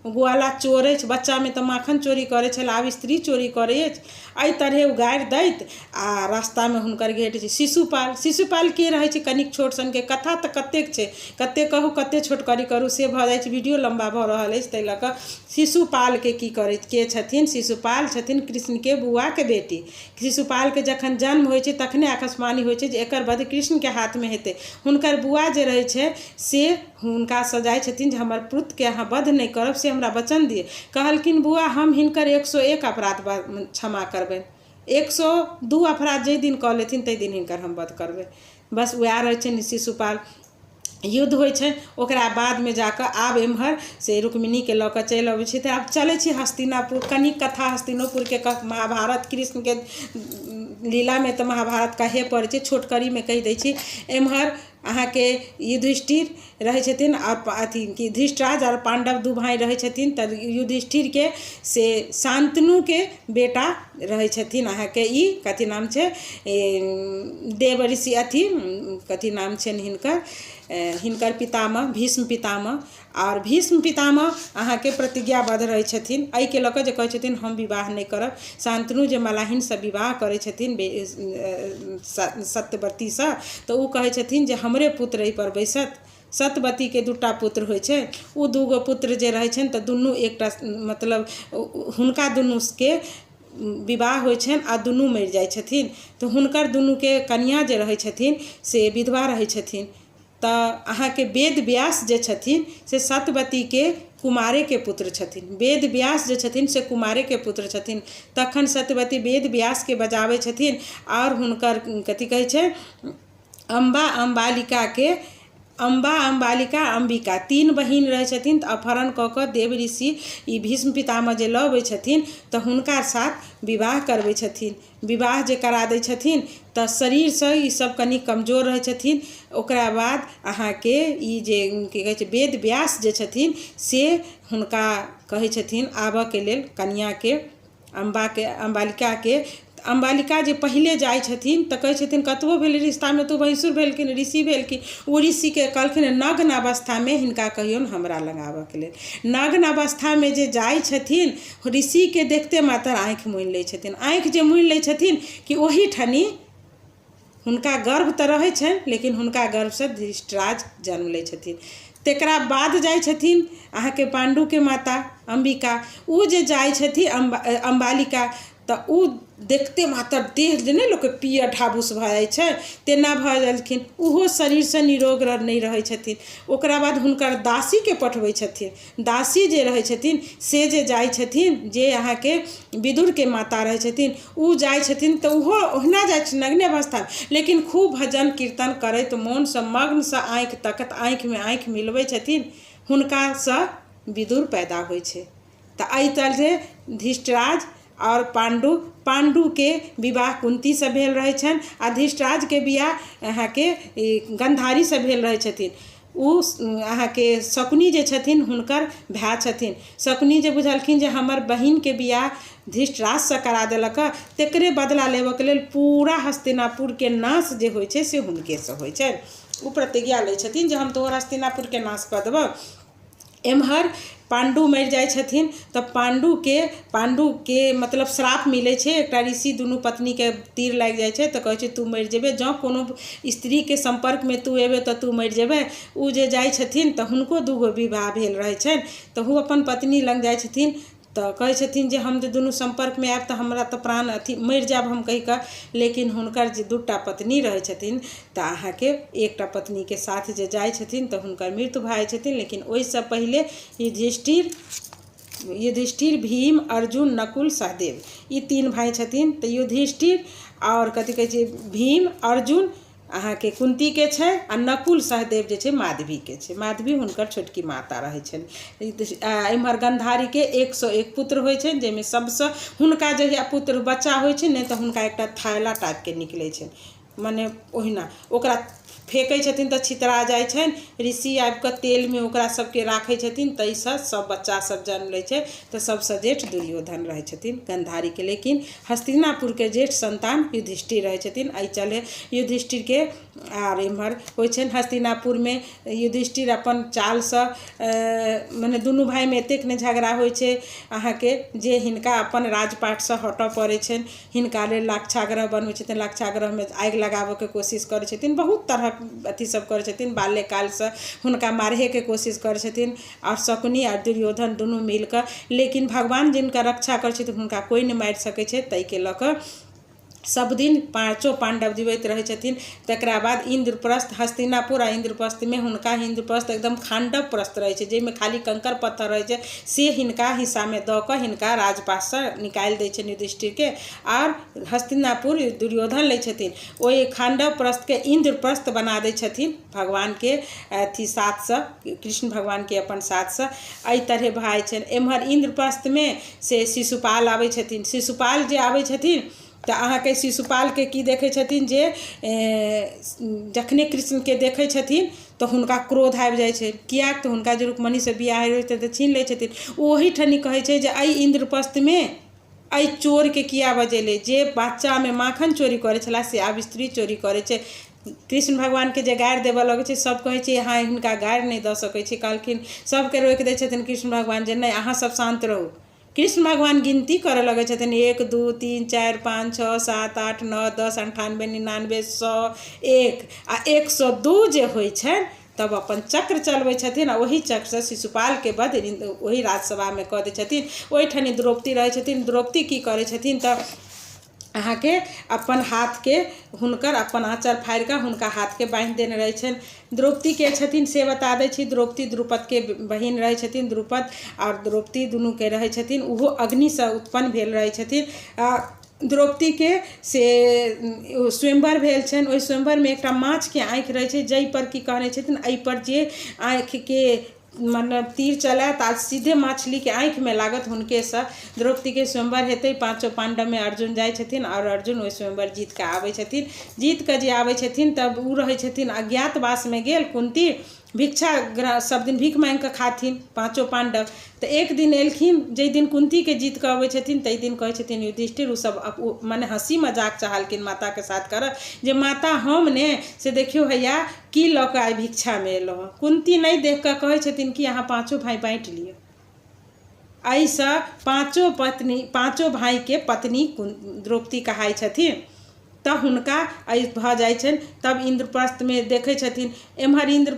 ग्वाला चोर अछि, बच्चामे तऽ माखन चोरी करै छल, आब स्त्री चोरी करै अछि, एहि तरहे ओ गारि दैत आ रास्तामे हुनकर घेट छै। शिशुपाल, शिशुपाल के रहै छै, कनिक छोट सनके कथा तऽ कतेक छै, कतेक कहू, कतेक छोट करी करू से भऽ जाइ छै। वीडियो लम्बा भऽ रहल अछि ताहि लऽ कऽ। शिशुपालके की करै, के छथिन? शिशुपाल छथिन कृष्णके बुआके बेटी। शिशुपालके जखन जन्म होइ छै तखने आकाशवाणी होइ छै जे एकर वध कृष्णके हाथमे हेतै। हुनकर बुआ जे रहै छै से हुनकासँ जाइ छथिन जे हमर पुत्रके अहाँ वध नहि करब से हमरा वचन दिअ। कहलखिन बुआ, हम हिनकर 101 अपराध क्षमा करबनि, 102 अपराध जाहि दिन कऽ लेथिन ताहि दिन हिनकर हम वध करबै। बस उएह रहै छनि शिशुपाल। युद्ध होइ छै, ओकरा बादमे जाकऽ आब एम्हर से रुक्मिणीके लऽ कऽ चलि अबै छै। तऽ आब चलै छी हस्तिनापुर। कनि कथा हस्तिनोपुरके महाभारत कृष्णके लीलामे तऽ महाभारत कहै पड़ै छै, छोटकरीमे कहि दै छी। एम्हर अहाँके युधिष्ठिर रहै छथिन आओर अथी धृष्टराज आओर पाण्डव दू भाय रहै छथिन। तऽ युधिष्ठिरके से शान्तनुके बेटा रहै छथिन अहाँके ई कथी नाम छै, देव ऋषि अथी कथी नाम छनि हिनकर, हिनकर पितामह भीष्म पितामह। आओर भीष्म पितामह अहाँके प्रतिज्ञाबद्ध रहै छथिन एहिके लऽ कऽ जे कहै छथिन हम विवाह नहि करब। शान्तनु जे मलाहिनसँ विवाह करै छथिन सत्यवतीसँ, तऽ ओ कहै छथिन जे हमरे पुत्र एहिपर बैसत। सत्यवतीके दूटा पुत्र होइ छै, ओ दूगो पुत्र जे रहै छनि तऽ दुनू एकटा मतलब हुनका दुनूके विवाह होइ छनि आ दुनू मरि जाइ छथिन। तऽ हुनकर दुनूके कनिआँ जे रहै छथिन से विधवा रहै छथिन। तऽ अहाँके वेद व्यास जे छथिन से सत्यवतीके कुमारेके पुत्र छथिन। वेद व्यास जे छथिन से कुमारेके पुत्र छथिन। तखन सत्यवती वेद व्यासके बजाबै छथिन आओर हुनकर कथी कहै छै, अम्बा अम्बालिकाके, अम्बा अम्बालिका अम्बिका तीन बहिन रहै छथिन। तऽ अपहरण कऽ कऽ देव ऋषि ई भीष्म पितामह जे लऽ अबै छथिन तऽ हुनका साथ विवाह करबै छथिन। विवाह जे करा दै छथिन तऽ शरीरसँ ईसभ कनि कमजोर रहै छथिन। ओकरा बाद अहाँके ई जे की कहै छै वेद व्यास जे छथिन से हुनका कहै छथिन आबऽके लेल कनिआँके, अम्बाके, अम्बालिकाके। अम्बालिका जे पहिले जाइ छथिन तऽ कहै छथिन कतबो भेलै रिश्तामे तऽ ओ भैंसुर भेलखिन, ऋषि भेलखिन। ओ ऋषिके कहलखिन नग्न अवस्थामे हिनका कहियौन हमरा लग आबऽके लेल। नग्न अवस्थामे जे जाइ छथिन ऋषिके देखते मात्र आँखि मुनि लै छथिन। आँखि जे मुनि लै छथिन कि ओही ठनी हुनका गर्भ तऽ रहै छनि, लेकिन हुनका गर्भसँ धृष्टराज जन्म लै छथिन। तकरा बाद जाइ छथिन अहाँके पाण्डुके माता अम्बिका। ओ जे जाइ छथिन अम्बालिका तऽ ओ देखते मात्र देह जे नहि लोकके पीयर ढाबुस भऽ जाइ छै तेना भऽ गेलखिन। ओहो शरीरसँ निरोग नहि रहै छथिन। ओकरा बाद हुनकर दासीके पठबै छथिन। दासी जे रहै छथिन से जे जाइ छथिन, जे अहाँके विदुरके माता रहै छथिन, ओ जाइ छथिन तऽ ओहो ओहिना जाइ छथिन नग्ने अवस्थामे, लेकिन खूब भजन कीर्तन करैत मोनसँ मग्नसँ आँखि तकैत आँखिमे आँखि मिलबै छथिन, हुनकासँ विदुर पैदा होइ छै। तऽ एहि तरहे धृष्टराज आओर पाण्डु, पाण्डुके विवाह कुन्तीसँ भेल रहै छनि आ धृष्टराजके बियाह अहाँके ई गन्धारीसँ भेल रहै छथिन। ओ अहाँके शकुनी जे छथिन हुनकर भाय छथिन। शकुनी जे बुझलखिन जे हमर बहिनके बियाह धृष्टराजसँ करा देलक हँ, तकरे बदला लेबऽके लेल पूरा हस्तिनापुरके नाश जे होइ छै से हुनकेसँ होइ छनि। ओ प्रतिज्ञा लै छथिन जे हम तोहर हस्तिनापुरके नाश कऽ देबऽ। एम्हर पाण्डु मरि जाइ छथिन तऽ पाण्डुके मतलब श्राप मिलै छै। एकटा ऋषि दुनू पत्नीके तीर लागि जाइ छै तऽ कहै छै तू मरि जेबै, जँ कोनो स्त्रीके सम्पर्कमे तू एबै तऽ तू मरि जेबै। ओ जे जाइ छथिन तऽ हुनको दूगो विवाह भेल रहै छनि। तऽ ओ अपन पत्नी लग जाइ छथिन तऽ कहै छथिन जे हम जे दुनू सम्पर्कमे आयब तऽ हमरा तऽ प्राण अथी मरि जायब हम कहि कऽ। लेकिन हुनकर जे दूटा पत्नी रहै छथिन तऽ अहाँके एकटा पत्नीके साथ जे जाइ छथिन तऽ हुनकर मृत्यु भऽ जाइ छथिन। लेकिन ओहिसँ पहिले युधिष्ठिर भीम अर्जुन नकुल सहदेव ई तीन भाय छथिन। तऽ युधिष्ठिर आओर कथी कहै छै भीम अर्जुन अहाँके कुन्तीके छै आ नकुल सहदेव जे छै माधवीके छै। माधवी हुनकर छोटकी माता रहै छनि। एम्हर गन्धारीके 101 पुत्र होइ छनि, जाहिमे सबसँ हुनका जहिया पुत्र बच्चा होइ छै ने तऽ हुनका एकटा थैला टाइपके निकलै छनि, मने ओहिना ओकरा फेकै छथिन तऽ छितरा जाइ छनि। ऋषि आबि कऽ तेलमे ओकरा सबके राखै छथिन, ताहिसँ सब बच्चा सब जन्म लै छै। तऽ सबसँ जेठ दुर्योधन रहै छथिन गन्धारीके, लेकिन हस्तिनापुरके जेठ सन्तान युधिष्ठिर रहै छथिन। एहि चले युधिष्ठिरके आर एम्हर होइ छनि हस्तिनापुरमे युधिष्ठिर अपन चालसँ मने दुनू भाइमे एतेक नहि झगड़ा होइ छै अहाँके जे हिनका अपन राजपाटसँ हटऽ पड़ै छनि। हिनका लेल लाक्षागृह बनबै छथिन, लाक्षागृहमे आगि लगाबऽके कोशिश करै छथिन, बहुत तरहक अथी सब करै छथिन। बाल्यकालसँ हुनका मारहेके कोशिश करै छथिन आओर शकुनी आओर दुर्योधन दुनू मिलकऽ, लेकिन भगवान जिनकर रक्षा करै छथिन हुनका कोइ नहि मारि सकै छै। ताहिके लऽ कऽ सब दिन पाँचो पाण्डव जीवैत रहै छथिन। तकरा बाद इन्द्रप्रस्थ हस्तिनापुर आ इन्द्रप्रस्थमे हुनका इन्द्रप्रस्थ एकदम खाण्डव प्रस्थ रहै छै, जाहिमे खाली कंकड़ पत्थर रहै छै, से हिनका हिस्सामे दऽ कऽ हिनका राजपाटसँ निकालि दै छनि युधिष्ठिरके। आओर हस्तिनापुर दुर्योधन लै छथिन, ओहि खाण्डव प्रस्थके इन्द्रप्रस्थ बना दै छथिन भगवानके अथी साथसँ, कृष्ण भगवानके अपन साथसँ। एहि तरहे भऽ जाइ छनि। एम्हर इन्द्रप्रस्थमे से शिशुपाल आबै छथिन। शिशुपाल जे आबै छथिन तऽ अहाँके शिशुपालके की देखै छथिन जे जखने कृष्णके देखै छथिन तऽ हुनका क्रोध आबि जाइ छै, किएक तऽ हुनका जे रुक्मणीसँ बियाह होइ छै तऽ छीन लै छथिन। ओहिठनी कहै छै जे एहि इन्द्रप्रस्थमे एहि चोरके किया बजेलै, जे बच्चामे माखन चोरी करै छलै से आब स्त्री चोरी करै छै। कृष्ण भगवानके जे गारि देबऽ लगै छै, सब कहै छै अहाँ हिनका गारि नहि दऽ सकै छी। कहलखिन, सबके रोकि दै छथिन कृष्ण भगवान जे नहि, अहाँ सब शान्त रहू। कृष्ण भगवान गिनती करऽ लगै छथिन 1 2 3 4 5 6 7 8 9 10 98 99 100 1 आ 102 जे होइ छनि तब अपन चक्र चलबै छथिन आ ओहि चक्रसँ शिशुपालके वध ओहि राजसभामे कऽ दै छथिन। ओहिठनी द्रौपदी रहै छथिन। द्रौपदी की करै छथिन तऽ अहाँके अपन हाथके हुनकर अपन आँचर फाड़िकऽ हुनका हाथके बान्हि देने रहै छनि। द्रौपदीके छथिन से बता दै छी, द्रौपदी द्रुपदके बहिन रहै छथिन। द्रुपद आओर द्रौपदी दुनूके रहै छथिन, ओहो अग्निसँ उत्पन्न भेल रहै छथिन। द्रौपदीके से स्वयंवर भेल छनि, ओहि स्वयंवरमे एकटा माछके आँखि रहै छै, जाहिपर की कहने छथिन एहिपर जे आँखिके मने तीर चलायत आ सीधे मछलीके आँखिमे लागत हुनकेसँ द्रौपदीके स्वयंवर हेतै। पाँचो पाण्डवमे अर्जुन जाइ छथिन आओर अर्जुन ओहि स्वयंवर जीत कऽ आबै छथिन। जीत कऽ जे आबै छथिन तब ओ रहै छथिन अज्ञातवासमे गेल। कुन्ती भिक्षा सब दिन भीख माँगि कऽ खाथिन पाँचो पाण्डव। तऽ एक दिन एलखिन, जाहि दिन कुन्तीके जीत कऽ अबै छथिन ताहि दिन कहै छथिन युधिष्ठिर, ओसभ मने हँसी मजाक चाहलखिन माताके साथ करऽ जे माता हम ने से देखियौ हैया की लऽ कऽ आइ भिक्षामे एलहुँ हँ। कुन्ती नहि देख कऽ कहै छथिन कि अहाँ पाँचो भाय बाँटि लिअ। एहिसँ पाँचो पत्नी पाँचो भायके पत्नी द्रौपदी कहाइ छथिन। तऽ हुनका एहि भऽ जाइ छनि। तब इन्द्रप्रस्थमे देखै छथिन एम्हर इन्द्र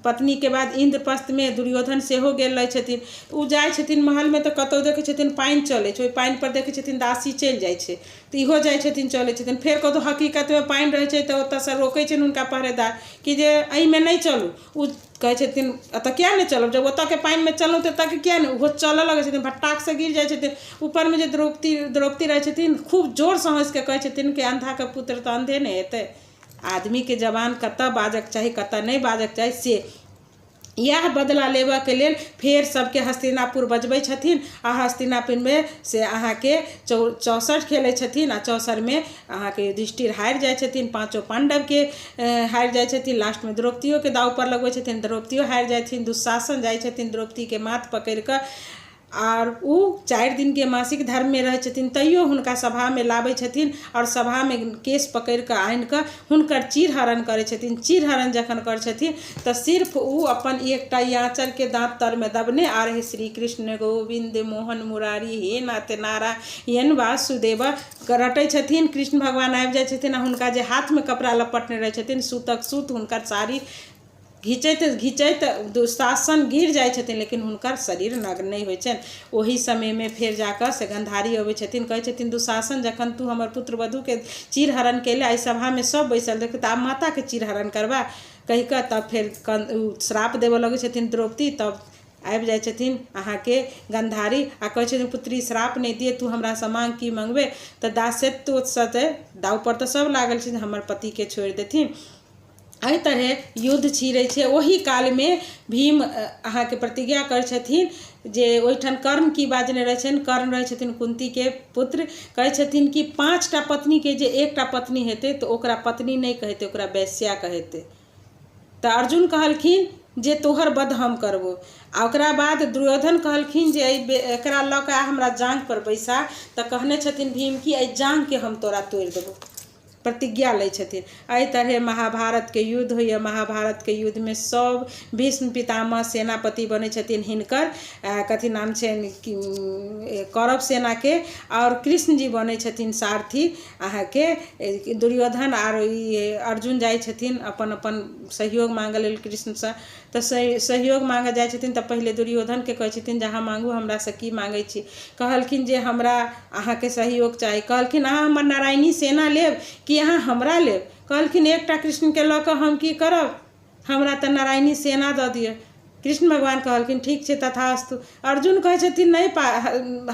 पत्नीके बाद इन्द्रप्रस्थमे दुर्योधन सेहो गेल रहै छथिन। ओ जाइ छथिन महलमे तऽ कतहु देखै छथिन पानि चलै छै, ओहि पानिपर देखै छथिन दासी चलि जाइ छै, तऽ इहो जाइ छथिन चलै छथिन। फेर कतहु हकीकतमे पानि रहै छै तऽ ओतऽसँ रोकै छनि हुनका पहरेदार कि जे एहिमे नहि चलू। ओ कहै छथिन एतऽ किया नहि चलब, जब ओतऽके पानिमे चललहुँ तऽ एतऽके किया नहि। ओहो चलऽ लगै छथिन, भट्टाकसँ गिर जाइ छथिन। ऊपरमे जे द्रौपदी द्रौपदी रहै छथिन खूब जोरसँ हँसिके कहै छथिन कि अन्धाके पुत्र तऽ अन्धे ने हेतै। आदमीके जबान कतऽ बाजऽके चाही कतऽ नहि बाजऽके चाही से इएह बदला लेबऽके लेल फेर सबके हस्तिनापुर बजबै छथिन आ हस्तिनापुरमे से अहाँके चौसर खेलै छथिन आ चौसरमे अहाँके युधिष्ठिर हारि जाइ छथिन, पाँचो पाण्डवके हारि जाइ छथिन, लास्टमे द्रौपदियोके दावपर लगबै छथिन, द्रौपदियो हारि जाइ छथिन। दुःशासन जाइ छथिन द्रौपदीके माथ पकड़ि कऽ आर ओ 4 दिनके मासिक धर्ममे रहै छथिन, तैयो हुनका सभामे लाबै छथिन आओर सभामे केश पकड़ि कऽ आनि कऽ हुनकर चीरहरण करै छथिन। चीरहरण जखन करै छथिन तऽ सिर्फ ओ अपन एकटा ई आँचरके दाँत तरमे दबने आर हे श्री कृष्ण गोविन्द मोहन मुरारी हे नाथ नारायण वासुदेव रटै छथिन। कृष्ण भगवान आबि जाइ छथिन आ हुनका जे हाथमे कपड़ा लपटने रहै छथिन सूतक सूत हुनकर साड़ी घिचैत घिचैत दुःशासन गिर जाइ छथिन, लेकिन हुनकर शरीर नग्न नहि होइ छनि। ओहि समयमे फेर जाकऽ से गन्धारी अबै छथिन, कहै छथिन दुःशासन जखन तू हमर पुत्रवधूके चीरहरण केले, एहि सभामे सब बैसल देखै तऽ आब माताके चीरहरण करबा कहि कऽ तब फेर श्राप देबऽ लगै छथिन द्रौपदी। तब आबि जाइ छथिन अहाँके गन्धारी आ कहै छथिन पुत्री श्राप नहि दिए, तू हमरासँ माँग की मँगबे। तऽ दासत्वसँ तऽ दावपर तऽ सब लागल छै हमर पतिके छोड़ि देथिन। एहि तरहे युद्ध छिड़ै छै। ओहि कालमे भीम अहाँके प्रतिज्ञा करै छथिन जे ओहिठाम कर्ण की बाजने रहै छनि, कर्ण रहै छथिन कुन्तीके पुत्र, कहै छथिन कि 5टा पत्नीके जे एकटा पत्नी हेतै तऽ ओकरा पत्नी नहि कहेतै, ओकरा वैश्या कहेतै। तऽ अर्जुन कहलखिन जे तोहर वध हम करबो। आ ओकरा बाद दुर्योधन कहलखिन जे एहि एकरा लऽ कऽ हमरा जाँघपर बैसा, तऽ कहने छथिन भीम कि एहि जाँघके हम तोरा तोड़ि देबो, प्रतिज्ञा लै छथिन। एहि तरहे महाभारतके युद्ध होइए। महाभारतके युद्धमे सब भीष्म पितामह सेनापति बनै छथिन हिनकर कथी नाम छनि कौरव सेनाके, आओर कृष्ण जी बनै छथिन सारथी। अहाँके दुर्योधन आर ई अर्जुन जाइ छथिन अपन अपन सहयोग माँगऽ लेल कृष्णसँ। तऽ सहयोग माँगऽ जाइ छथिन तऽ पहिले दुर्योधनके कहै छथिन जे अहाँ माँगू हमरासँ की माँगै छी। कहलखिन जे हमरा अहाँके सहयोग चाही। कहलखिन अहाँ हमर नारायणी सेना लेब कि अहाँ हमरा लेब। कहलखिन एकटा कृष्णके लऽ कऽ हम की करब, हमरा तऽ नारायणी सेना दऽ दिअ। कृष्ण भगवान कहलखिन ठीक छै तथास्तु। अर्जुन कहै छथिन नहि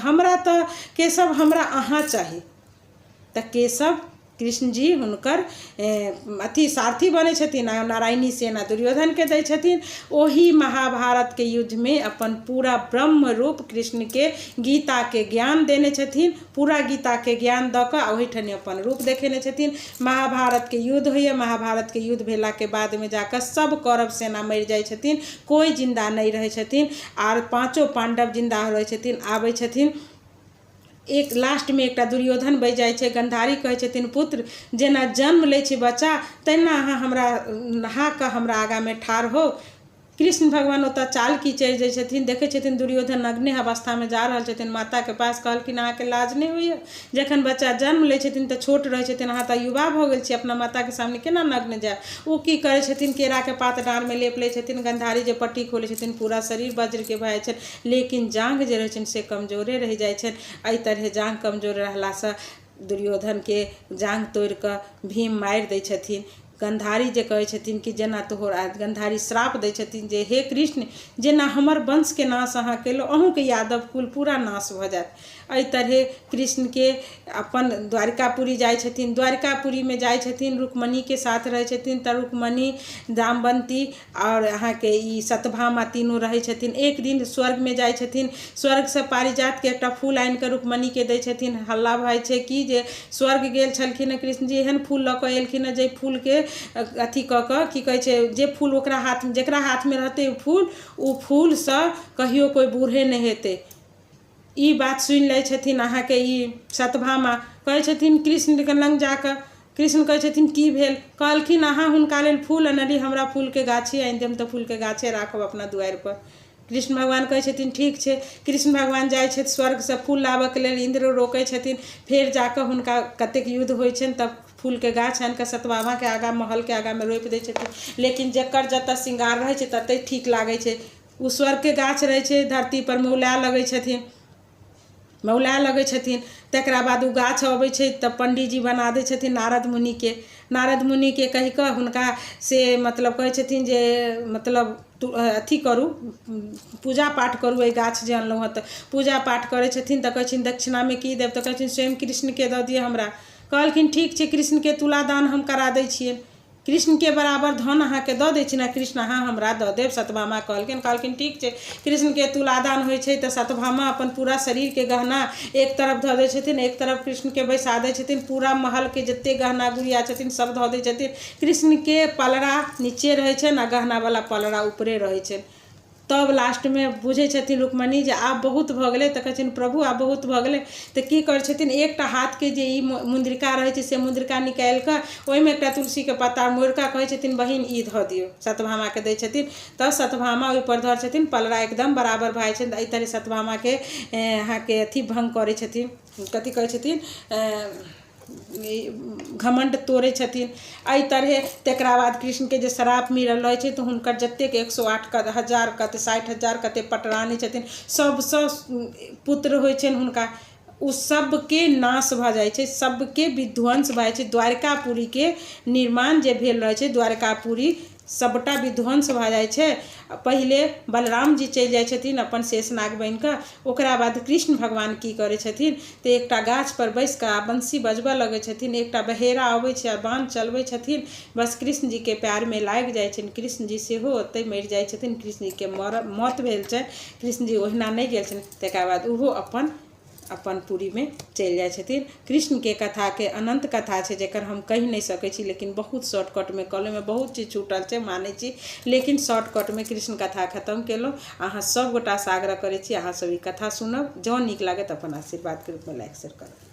हमरा तऽ केशव हमरा अहाँ चाही। तऽ केशव कृष्णजी हुनकर अथी सारथी बनै छथिन आ नारायणी सेना दुर्योधनके दै छथिन। ओही महाभारतके युद्धमे अपन पूरा ब्रह्म रूप कृष्णके गीताके ज्ञान देने छथिन। पूरा गीताके ज्ञान दऽ कऽ ओहिठनी अपन रूप देखेने छथिन। महाभारतके युद्ध होइए। महाभारतके युद्ध भेलाके बादमे जाकऽ सब कौरव सेना मरि जाइ छथिन, कोइ जिन्दा नहि रहै छथिन आर पाँचो पाण्डव जिन्दा रहै छथिन। आबै छथिन एक लास्टमे एकटा दुर्योधन बचि जाइ छै। गन्धारी कहै छथिन पुत्र जेना जन्म लै छै बच्चा तहिना अहाँ हमरा नहा कऽ हमरा आगाँमे ठाढ़ होउ। कृष्ण भगवान ओतऽ चाल की चढ़ि जाइ छथिन। देखै छथिन दुर्योधन नग्ने अवस्थामे जा रहल छथिन माताके पास। कहलखिन अहाँके लाज नहि होइए? जखन बच्चा जन्म लै छथिन तऽ छोट रहै छथिन, अहाँ तऽ युवा भऽ गेल छी, अपना माताके सामने केना नग्न जायब? ओ की करै छथिन, केराके पात डाँरमे लेप लै छथिन। गन्धारी जे पट्टी खोलै छथिन पूरा शरीर वज्रके भऽ जाइ छनि, लेकिन जाँघ जे रहै छनि से कमजोरे रहि जाइ छनि। एहि तरहे जाँघ कमजोर रहलासँ दुर्योधनके जाँघ तोड़िकऽ भीम मारि दै छथिन। गन्धारी जे कहै छथिन कि जेना तोहर, गन्धारी श्राप दै छथिन जे हे कृष्ण, जेना हमर वंशके नाश अहाँ केलहुँ, अहूँके यादव कुल पूरा नाश भऽ जायत। एहि तरहे कृष्णके अपन द्वारिकापुरी जाइ छथिन। द्वारिकापुरीमे जाइ छथिन, रुक्मणीके साथ रहै छथिन। तऽ रुक्मणी, जामवन्ती आओर अहाँके ई सत्यभामा तीनू रहै छथिन। एक दिन स्वर्गमे जाइ छथिन। स्वर्गसँ पारिजातके एकटा फूल आनिकऽ रुक्मणीके दै छथिन। हल्ला भऽ जाइ छै कि जे स्वर्ग गेल छलखिन हँ कृष्णजी, एहन फूल लऽ कऽ एलखिन हँ जाहि फूलके अथी कऽ कऽ की कहै छै, जे फूल ओकरा हाथ जकरा हाथमे रहतै ओ फूल, ओ फूलसँ कहियो कोइ बूढ़े नहि हेतै। ई बात सुनि लै छथिन अहाँके ई सत्यभामा। कहै छथिन कृष्णके लग जाकऽ, कृष्ण कहै छथिन की भेल? कहलखिन अहाँ हुनका लेल फूल अनली, हमरा फूलके गाछे आनि देब तऽ फूलके गाछे राखब अपना दुआरिपर। कृष्ण भगवान कहै छथिन ठीक छै। कृष्ण भगवान जाइ छथि स्वर्गसँ फूल लाबऽके लेल, इन्द्र रोकै छथिन। फेर जाकऽ हुनका कतेक युद्ध होइ छनि तब फूलके गाछ आनिकऽ सत्यभामाके आगाँ महलके आगाँमे रोपि दै छथिन। लेकिन जकर जतऽ श्रृंगार रहै छै ततहि ठीक लागै छै। ओ स्वर्गके गाछ रहै छै, धरतीपर मौलाए लगै छथिन, मौलाए लगै छथिन। तकरा बाद ओ गाछ अबै छै तऽ पण्डीजी बना दै छथिन नारद मुनिके। नारद मुनिके कहि कऽ हुनका से मतलब कहै छथिन जे मतलब अथी करू, पूजा पाठ करू, एहि गाछ जे अनलहुँ हँ। तऽ पूजा पाठ करै छथिन तऽ कहै छथिन दक्षिणामे की देब? तऽ कहै छथिन स्वयं कृष्णके दऽ दिअ हमरा। कहलखिन ठीक छै, कृष्णके तुलादान हम करा दै छियनि, कृष्णके बराबर धन अहाँके दऽ दै छी ने, कृष्ण अहाँ हमरा दऽ देब, सत्यभामा कहलखिन। कहलखिन ठीक छै। कृष्णके तुलादान होइ छै तऽ सत्यभामा अपन पूरा शरीरके गहना एक तरफ धऽ दै छथिन, एक तरफ कृष्णके बैसा दै छथिन। पूरा महलके जते गहना गुड़िया छथिन सब धऽ दै छथिन। कृष्णके पलड़ा नीचे रहै छनि आ गहनावला पलड़ा ऊपरे रहै छनि। तब लास्टमे बुझै छथिन रुक्मणी जे आब बहुत भऽ गेलै। तऽ कहै छथिन प्रभु आब बहुत भऽ गेलै। तऽ की करै छथिन, एकटा हाथके जे ई मुद्रिका रहै छै से मुद्रिका निकालि कऽ ओहिमे एकटा तुलसीके पत्ता मोड़ि कऽ कहै छथिन बहिन ई धऽ दियौ, सत्यभामाके दै छथिन। तऽ सत्यभामा ओहिपर धरै छथिन, पलड़ा एकदम बराबर भऽ जाइ छनि। एहि तरहे सत्यभामाके अहाँके अथी भङ्ग करै छथिन, कथी कहै छथिन, घमण्ड तोड़ै छथिन एहि तरहे। तकरा बाद कृष्णके जे श्राप मिलल रहै छै तऽ हुनकर जतेक 108 हजार कते 60,000 कते पटरानी छथिन, सबसँ पुत्र होइ छनि हुनका, ओ सबके नाश भऽ जाइ छै, सबके विध्वंस भऽ जाइ छै। द्वारिकापुरीके निर्माण जे भेल रहै छै, द्वारिकापुरी सबटा विध्वंस भऽ जाइ छै। पहिले बलराम जी चलि जाइ छथिन अपन शेषनाग बनि कऽ। ओकरा बाद कृष्ण भगवान की करै छथिन तऽ एकटा गाछपर बैसि कऽ आ बंसी बजबऽ लगै छथिन। एकटा बहेरा अबै छै आ बाण चलबै छथिन, बस कृष्ण जीके पएरमे लागि जाइ छनि। कृष्ण जी सेहो ओतहि मरि जाइ छथिन। कृष्ण जीके मौत भेल छनि, कृष्ण जी ओहिना नहि गेल छनि। तकरा बाद ओहो अपन अपन पुरीमे चलि जाइ छथिन। कृष्णके कथाके अनन्त कथा छै जकर हम कहि नहि सकै छी, लेकिन बहुत शॉर्टकटमे कहलहुँ, ओहिमे बहुत चीज छूटल छै मानै छी, लेकिन शॉर्टकटमे कृष्ण कथा खतम केलहुँ। अहाँ सभ गोटासँ आग्रह करै छी अहाँ सब ई कथा सुनब, जँ नीक लागत अपन आशीर्वादके रूपमे लाइक शेयर करब।